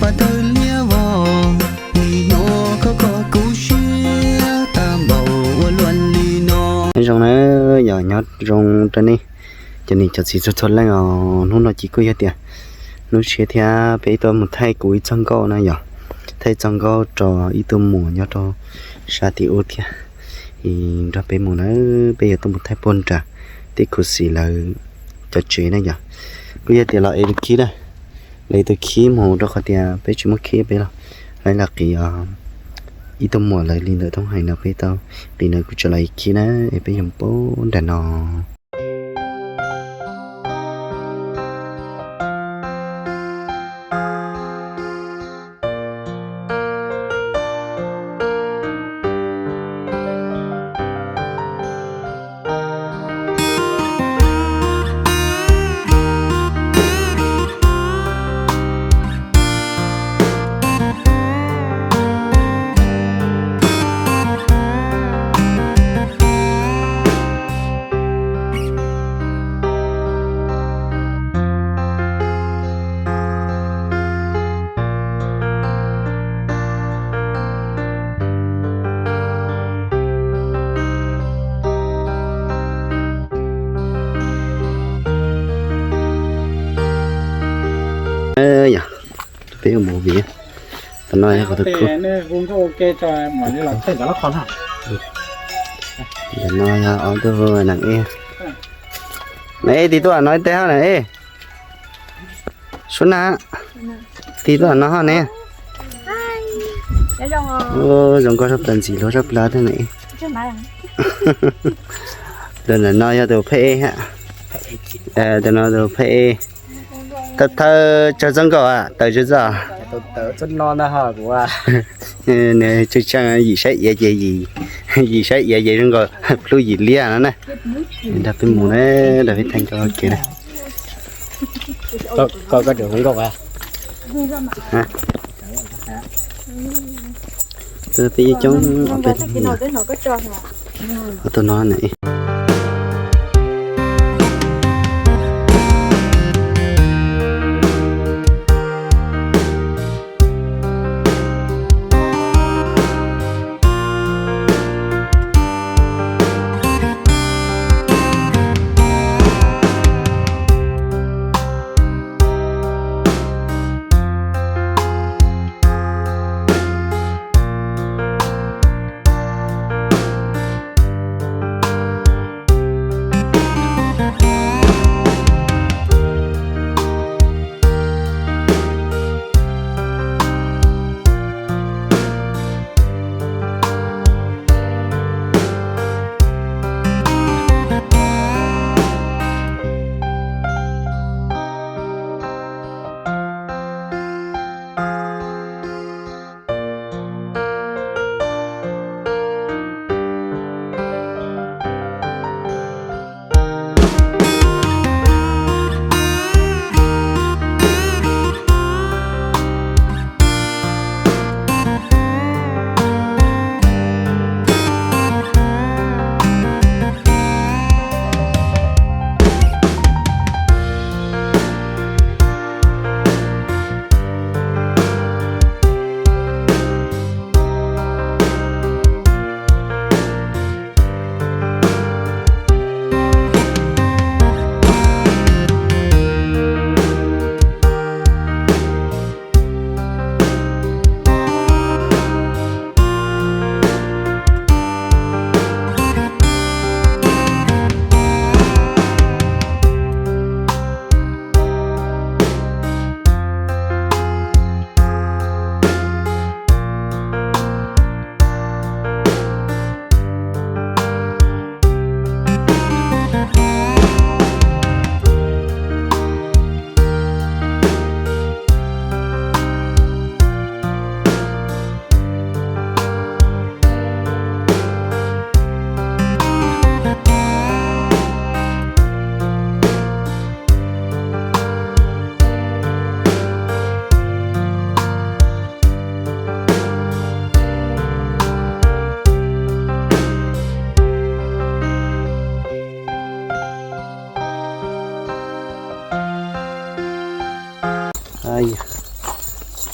Pas tawg liab vog, nim no koj kho kuv siab tag npaum ua luaj li no. Nyob zoo na, yog nyob zoo rau nej cov niam cov txiv txhua txhua leej os. Hnub no ces kuj yog tias hnub tshiab thiab peb tuaj mus thaij kuv ib txoj nkauj na yom, thaij txoj nkauj rau ib tug muam nyob rau sab tim ub thiab. Es nrog peb mus na, peb yuav tuaj mus thaij puag nram tij khuv xim lawv cov tsev na yom. Kuj yog tias los ev tus khib na, los ev tus khib mus rau qhov tias peb tsis muaj khib peb los, los qiv ib tug muam lawv li ntawm thoob hais no peb tau qiv na, kuv tseem los ev khib na, es peb yuav mus puag nram no. Yog, peb mus viv. Tam no yog qhov tus kub. Tam no yog ob tug neeg ej. Neeg ej tig tuaj no ib teg hab neeg ej. Sub na, tig tuaj no hab ne. Zoo nkauj sab plaws ntxim hlub sab plaws thiab neeg ej. Tus ntawm no yog tus phab ej hab. Tus no tus phab ej. Thawj thawj tsawg txoj nkauj, tawm tsawg txoj. Nws tsawg tsawg yim saib iav ces, yim saib iav ces zoo nkaus plhu yim liab no na. Nrog peb mus na, nrog peb thaij nkauj kev na. Peb coob coob peb no.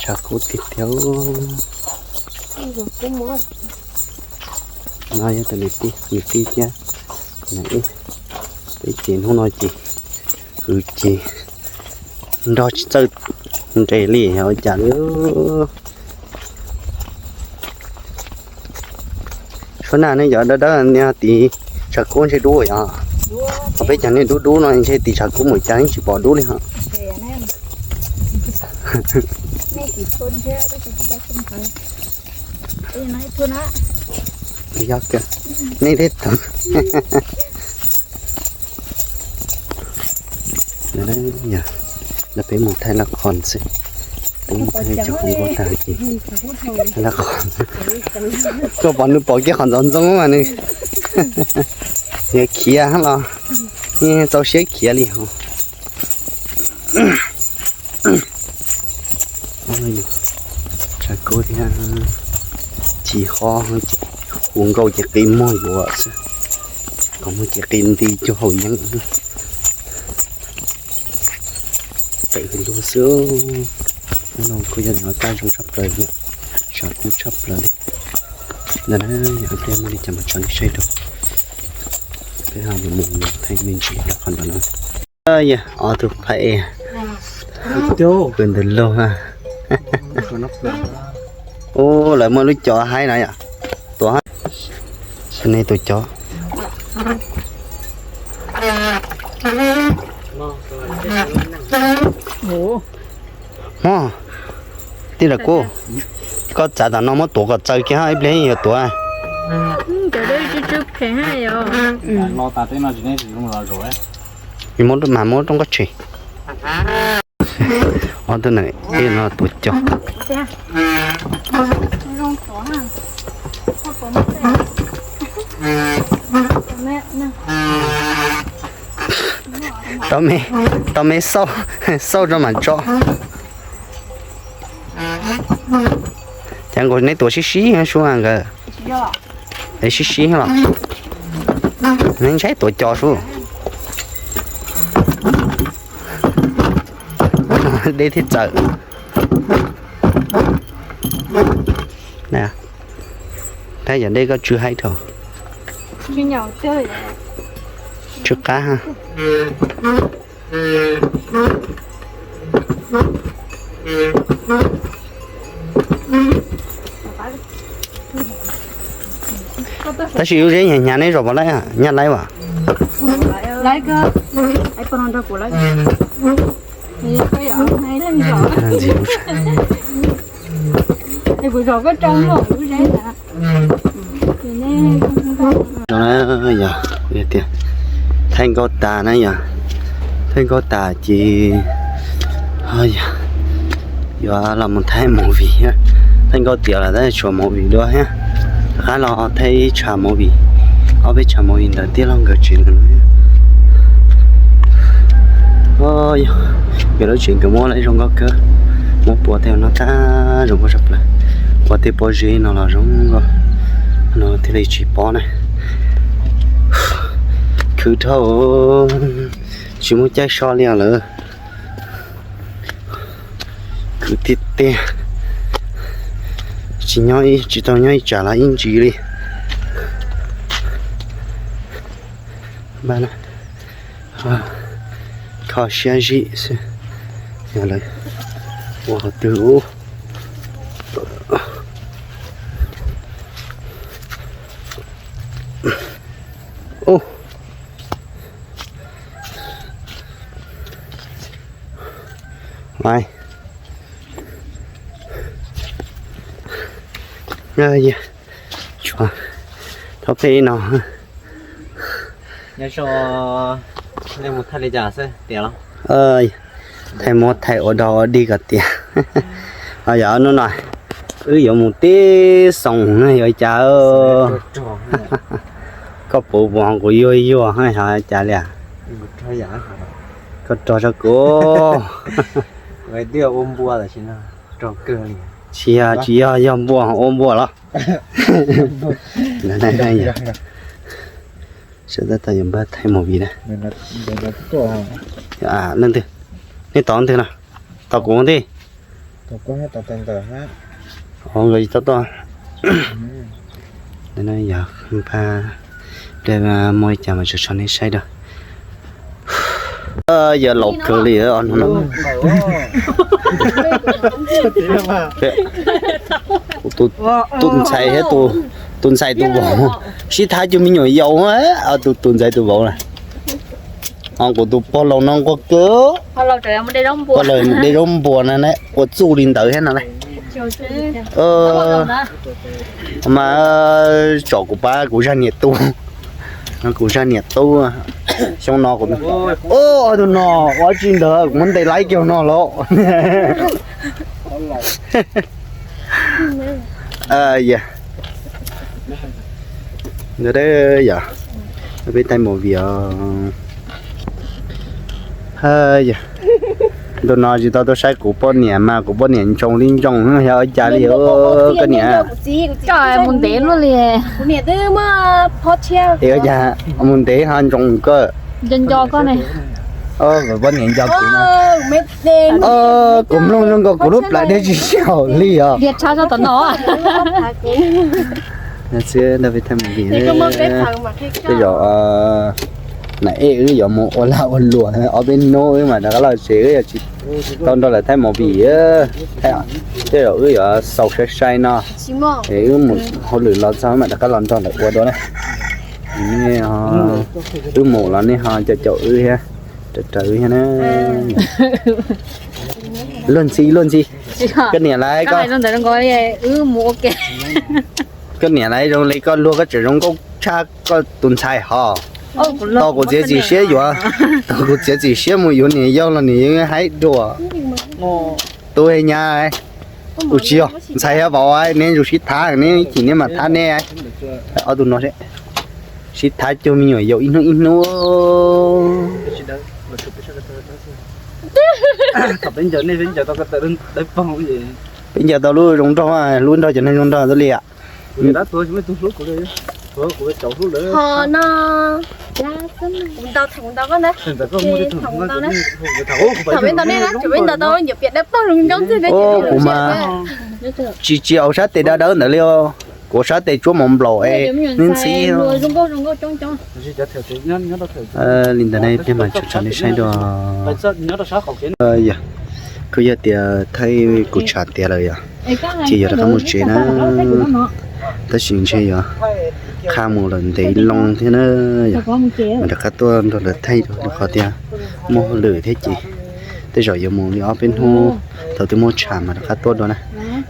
Tshav kub tiag tiag. No yog tus niam tij, niam tij thiab niam ib. Peb ces hnub no ces kwv ces nrog tsis txawj nres li, ua cas li. Suab na, nej cov dawb dawb nej tid tshav kub ntshe dub yom. Ho peb cov nej dub dub no ntshe tid tshav kub mus cas yeej tsis pom dub li ho. Yog kawg, nej thiaj tau. Yog, peb mus thaij laj qhos xwb. Peb mus thaij cov qhov nkauj tag ces thaij laj qhos. Koj pom nws pom kiag qhov ntxoov ntxoo mas nws yuav khiav los, yeej txaus siab khiav li ho. Tshav kub thiab, ci hob, hu nkauj ces qi muag yuav xwb, qhov muag ces qi nti cuag haus yeeb. Tawm hais lus xwb, hnub no kuj yog hnub kaj zoo tshaj plaws li, tshav kub tshaj plaws li. Ntawm no yog ib pliag muaj li cas mas tso nej saib rau. Peb ho yuav mus thaij me ntsis rau qhov ntawd no. Yog ob tug phais pw ntawm lub. Ub, lawv muaj lub cov haib no yom. Tuav, nej tuav cov. Hmo, tij laug Kub, koj txav tom no muab tuav kom txaws kiag ib pliag yuav tuav. Mas muab rooj nqaij tseg. Ob tug na ib no tuav cov. Tau me, tau me xauj, xauj rau mam tso. Cas nkaus neb tuav sib sib sua nkawd. Es sib sib los, neb ntshai tuav cov sub. Dej thiaj txawm. Thab yog dej koj tsw haib dhau. Tsw qab ha. Tab sis lub zeb hnyav hnyav neb zov puas laib, nyaj laib as? Yog, thaij nkauj tas na yom, thaij nkauj tas ces yog yuav los mus thaij movie, thaij nkauj tiav los tab tshuav movie dua thiab. Rov qab los thaij ib tshav movie, ob peb tshav movie ntawd tij laug nkawd tsev ntawd. Yog, nkawd lub tsev nkawd muab lawm zoo nkauj kawg, muab puas tej no tag zoo nkauj tshaj plaws, puas tej pob zeb no los zoo nkauj no thiaj li tsis pob na. Khwv dhau, tsis muaj caij so li lawm. Khwv tiag tiag, tsis nyob, tsis tau nyob ib tsam los ib ntsis li. Kho siab zim xwb, yog lawv ua qhov twg ub. Ub. Tsuav thaub peb no. Thaij muab thaij ua dog ua dig kom tiav. Yog hnub no wb yuav mus teb xoo na, yuav cas koj puv puas kuv yuag yuag hos cas li. Koj rog rau kuv. Tsis yog, tsis yog, yog npua ua npua los. Sawv daws tau yuav npaj thaij movie na. Leej twg, nej tos leej twg no? Tos kuv thiab. Nkawd tsis tau tuaj. Yog pab pliag muaj li cas mas tso tso nej saib dua. Yog laus kawg li os no. Tus ntxhais thiab, tus ntxhais tus vauv sib thab cuag me nyuam yaus. Tus ntxhais tus vauv na. Ho kuv tus pog laus no nquag kawg. Pog laus de zaub npuas na, ua txuj li ntawd thiab no. Mas tsom kuv pab kuv zaj niam tub, kuv zaj niam tub. Xyoo no kuv, tus no ua tsi ntawd kuv muab ntes laib kiag no los. Ntawd yog peb thaij movie os. Ntu no tsis tau tuaj saib kuv poj niam mas kuv poj niam ntsoov li ntsoov, yog ua cas li koj niam? Mus ntev luaj li. Es ua cas mus ntev ho ntsoov koj? Poj niam nco kuv no. Kuv mloog zoo nkaus kuv lub plawv dej tsis sij haum li os. Tej zaum na ej wb yuav mus ua lag ua luam ob peb hnub wb mam rov qab los tsev, wb yuav tsis tau nrog lawv thaij movie. Tej zaum wb yuav xaus sai sai no, es wb mus hauj lwm los txog wb mam rov qab los nrog lawv ua dua na. Wb mus los nej ho caum caum wb thiab, raws raws wb thiab na. Luag ntxhi luag ntxhi. Koj niam lawv, koj niam lawv zoo li koj luag koj tseem zoo nkauj tshaj koj tus ntxhais hos. Tau kuv txiav txim siab yuav, tau kuv txiav txim siab mus yuav niam yau los niam yau haib dua. Tus nyab, ua tsis yog ntxhais thiab vauv, neb zoo sib thab, neb chim neb mam thab neb. Ob tug no sib thab cuag me nyuam yaus ib hnub ib hnub. Peb ncaws tau lub zoo nraug, lub nrog cov neeg zoo nraug xwb li. Kuv mas tsis tsis ua sab tes dawb dawb ntawd li, kuv ua sab tes tsuab mov nplaum es neb ntxhib. Li ntawd ne peb mam tso nej saib dua. Kuj yog tias thaij kuv tshav tiav lawm yom, ces yuav rov qab mus tsev na. Tab sis ntshe yuav qha mus lawm ntev loo thiab na yom, mas rov qab tuaj nrog lawv thaij rau qhov tias muaj hauj lwm thiab ces tej zaum yuav mus li ob peb hnub, thaum twg muaj tshav mas rov qab tuaj dua na,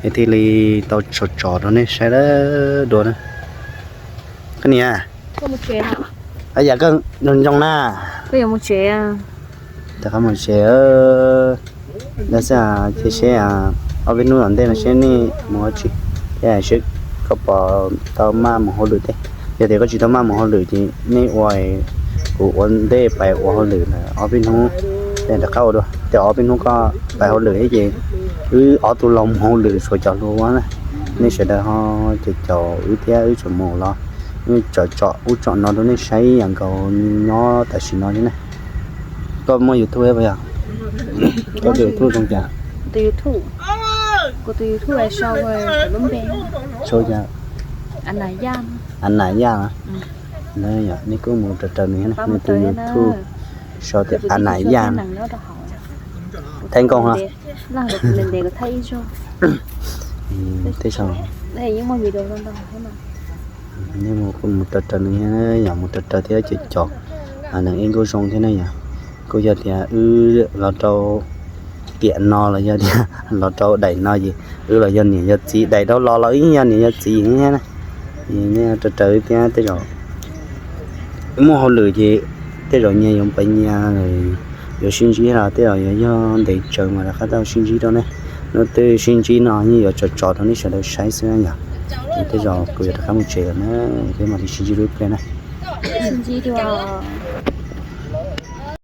es thiaj li tau tso tso rau nej saib dua na. Koj niam, yam koj ntsoog ntsoog na. Rov qab mus tsev. Ntawd xwb, cia seb ob peb hnub tom ntej no seb nej mus ua tsi, thiab seb koj puas tau maj mus hauj lwm thiab. Yog tias koj tsis tau maj mus hauj lwm ces nej ua, kuv ua ntej pais ua hauj lwm ob peb hnub, rov qab ua dua. Ces ob peb hnub koj pais hauj lwm thiab ces wb ob tug los mus hauj lwm suav cov hluas na. Nej sawv daws ho caum caum wb thiab wb tseem mus los, wb tsom tsom ub tsom no rau nej saib ib yam nkaus nyob tam sim no thiab na. Koj muaj YouTube puas yog? Koj tus YouTube zoo cas? Sau cas? Anaya. Nej kuj mus raws raws nws, nws tus YouTube sau tias Anaya. Thaij nkauj no. Tej zaum nej mus kuj mus raws raws nws, yog mus raws raws thiab ces cov neeg ib nkauj zoo thiab ne yom. Kuj yog tias wb los rau tiam no los yog tias los rau daim no ces wb los yog niam yog txiv, daim rau los los wb yog niam yog txiv thiab na. Nej raws raws wb thiab, tej zaum wb muaj hauj lwm ces tej zaum nyias yuav pais nyias, yuav sib ntsib los tej zaum yuav yog ntev tsawv mas rov qab tau sib ntsib rau ne. Hnub twg sib ntsib no yeej yuav tso tso rau nej sawv daws saib xwb yom. Ces tej zaum kuv yuav rov qab mus tsev lawm na, peb mam li sib ntsib lwm pliag na.